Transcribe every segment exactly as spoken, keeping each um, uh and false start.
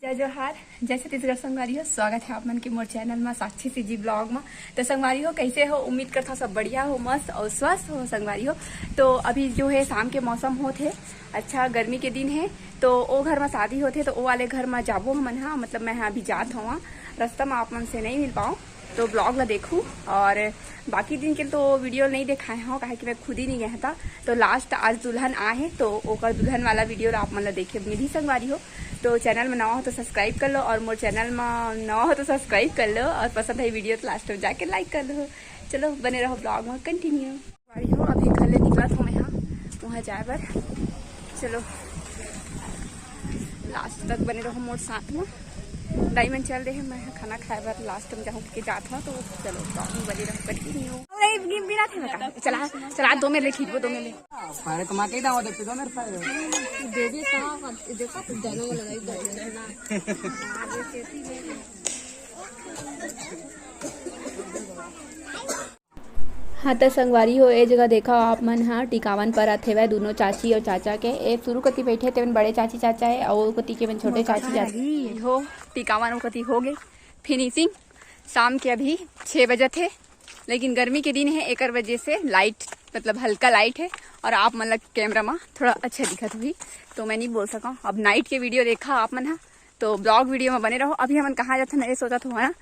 जय जोहार, जय छत्तीसगढ़ संगवारी हो। स्वागत है आप मन के मोर चैनल में साक्षी सीजी ब्लॉग में। तो संगवारी हो, कैसे हो? उम्मीद करता हूँ सब बढ़िया हो, मस्त और स्वस्थ हो संगवारी हो। तो अभी जो है शाम के मौसम होत है, अच्छा गर्मी के दिन है, तो ओ घर में शादी होत है, तो ओ वाले घर में जाबो हमन हा। मतलब मैं हा अभी जात हूँ, रास्ता में आप मन से नहीं मिल पाऊँ, तो ब्लॉग ला देखू। और बाकी दिन के तो वीडियो नहीं देखाए हूँ, काहे कि मैं खुद ही नहीं गया था। तो लास्ट आज दुल्हन आ है, तो ओकर दुल्हन वाला वीडियो ला आप मन ला देखे मिलही संगवारी हो। तो चैनल में नवा हो तो सब्सक्राइब कर लो, और मोर चैनल में नवा हो तो सब्सक्राइब कर लो, और पसंद है वीडियो तो लास्ट में जाके लाइक कर लो। चलो बने रहो ब्लॉग में कंटिन्यू। संगवारी हो, अभी घर ले निकलत हूँ मैं, हाँ, वहाँ जाए बर। चलो लास्ट तक बने रहो मोर साथ में। दाई मन चल रहे हैं, मैं खाना खाए बर लास्ट में जाऊँ के जात हूँ, तो चलो ब्लॉग में बने रहो कंटिन्यू। अरे बिना थे बता, चला चला, दो में ले खींचबो, दो में ले। अरे कमा के दाओ, देखते दो मेरे पास। दे दे का, देखो, दोनों को लगाई, दोनों ना। हाँ, त संगवारी हो, ए जगह देखा आप मन ह टिकावन परत हेवय, दूनों चाची अउ चाचा के। ए शुरू कती बैठे तेमन बड़े चाची चाचा हे, अउ ओ कती के मन छोटे चाची चाचा। हो, टिकावन ओ कती हो गे फिनिशिंग। शाम के अभी छः बजत हे, लेकिन गर्मी के दिन हे, एकर वजह से लाइट, मतलब हल्का लाइट हे, और आप मन ला कैमरा में थोड़ा अच्छा दिखत होही, तो मैं नहीं बोल सकूँ। अब नाइट के वीडियो देखा आप मन ह, तो ब्लॉग वीडियो में बने रहो। अभी हमन कहाँ जाथन, ये सोचत हो ना,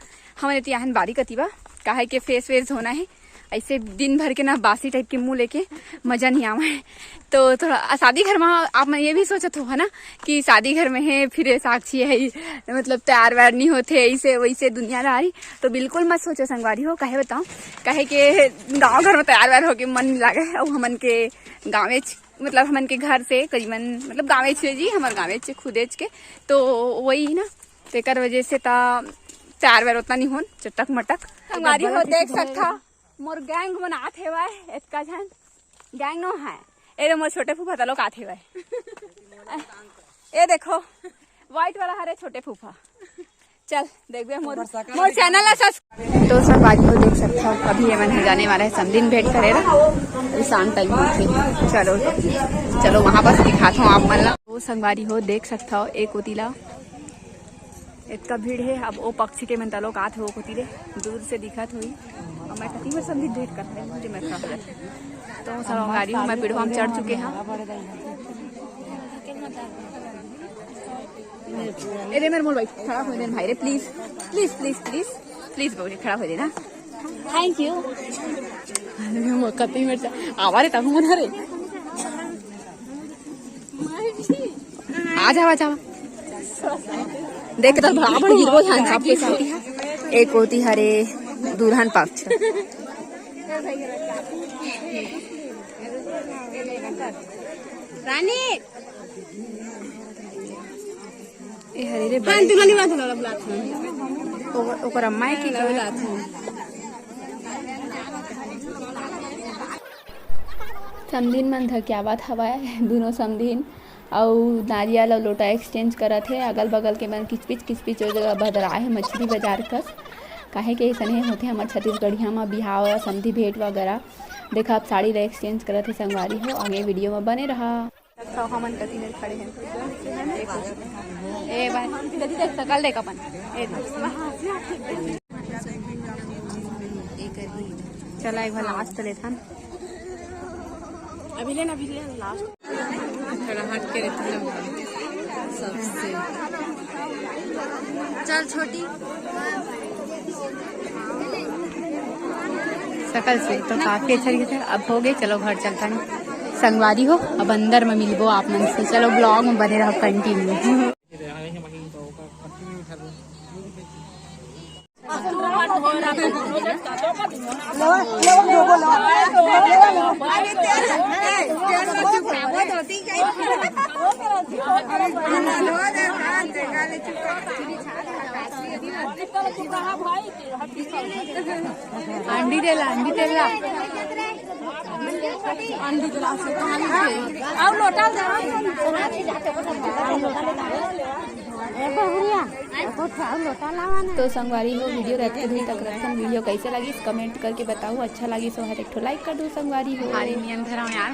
हमन एती आहन बारी कती बा, काहे के फेस वेस धोना है। ऐसे दिन भर के ना बासी टाइप के मुंह लेके मजा नहीं आवे। तो थोड़ा आ, शादी घर में आप मन ये भी सोचत हो, है ना, कि शादी घर में है, फिर ये साक्षी है, मतलब तैयार वैयार नहीं होते, ऐसे वैसे दुनियादारी। तो बिल्कुल मत सोचो संगवारी हो, काहे बताऊँ, काहे के गाँव घर में तैयार वैयार होके मन नहीं लागे। और हमन के गाँवेच, मतलब हमन के घर से करीबन, मतलब गाँवेच है जी, हमारे गाँवेच है, खुदेच के। तो वही ना, तेकर वजह से ता तैयार वैयार उतना नहीं होन, चटक मटक। संगवारी हो, देख सकथा, मोर गैंग मन आत हेवय, एतका झन गैंग नो है। ए रे मोर छोटे फूफा तलोक आत हेवय। ए देखो, व्हाइट वाला हरे छोटे फूफा। चल देखबे मोर, मोर चैनल ला सब्स- तो संगवारी हो, देख सकथा, अभी ये मन जाने वाला है समधिन भेंट करे ला, अभी शाम टाइम होथे। चलो, चलो वहाँ बस दिखात हूँ आप मन ला। तो संगवारी हो, देख सकथा, एक ओती ला इतना भीड़ है। अब ओ पक्षी के मन तलोक आत हो, कोती ले दूर से दिखत होई। और मैं कती बार समधिन भेंट करत हूँ, मुझे मैं खड़ा हो जाती हूँ। तो संगवारी हो, मैं पीढ़वा में चढ़ चुके हैं। ए रे मेरे मोर भाई, खड़ा हो दे भाई रे, please, please, please, please, please भाई, खड़ा हो देना। Thank you. कती मेरे से आवा रे, तब मना रे। आ जावा, आ जावा। देख तो बराबर गिरबो ध्यान से, आपके साथ ही है। एक ओती हरे दुल्हन पक्ष। रानी। ए हरे रे हाँ, बड़े। दुल्हन ही बात, दुल्हन बुलात हूँ। ओकर, ओकर अम्मा है कि का? बुलात हूँ। समधिन मन धकियावत हवय, दूनों समधिन, अउ नारियल अउ लोटा एक्सचेंज करत हे। अगल बगल के मन किचपिच किचपिच ओ जगह भदराए हे, मछली बाजार कस। काहे के अइसने होथे हमर छत्तीसगढ़िया म बिहाव या समधी भेंट वगैरह। देखा, अब साड़ी ला एक्सचेंज करत हे संगवारी हो, आगे वीडियो म बने रहा। सब हमन कति मेर खड़े हैं। ए भाई, जल्दी देख, सकल देख अपन। ए देख। चला, एक बार लास्ट लेथन। अभी लेना, अभी लेना, लास्ट। थोड़ा हट के रहती है सबसे। चल छोटी। सकल से तो काफी अच्छा दिखत है। अब हो गए, चलो घर चलता नहीं। संगवारी हो, अब अंदर में मिलबो आप मन से। चलो ब्लॉग में बने रहो, कंटिन्यू। अंडी देला, अंडी देला। अंडी देला से कहाँ लिखे? और लोटा दे। ए बहुरिया, एको ठो और लोटा लावा ना। तो संगवारी हो, वीडियो रात के दिन तक रखन। वीडियो कैसे लगिस कमेंट करके बताओ, अच्छा लगिस हो हर एक ठो लाइक कर दो संगवारी हो। अरे नियन धराओ यार।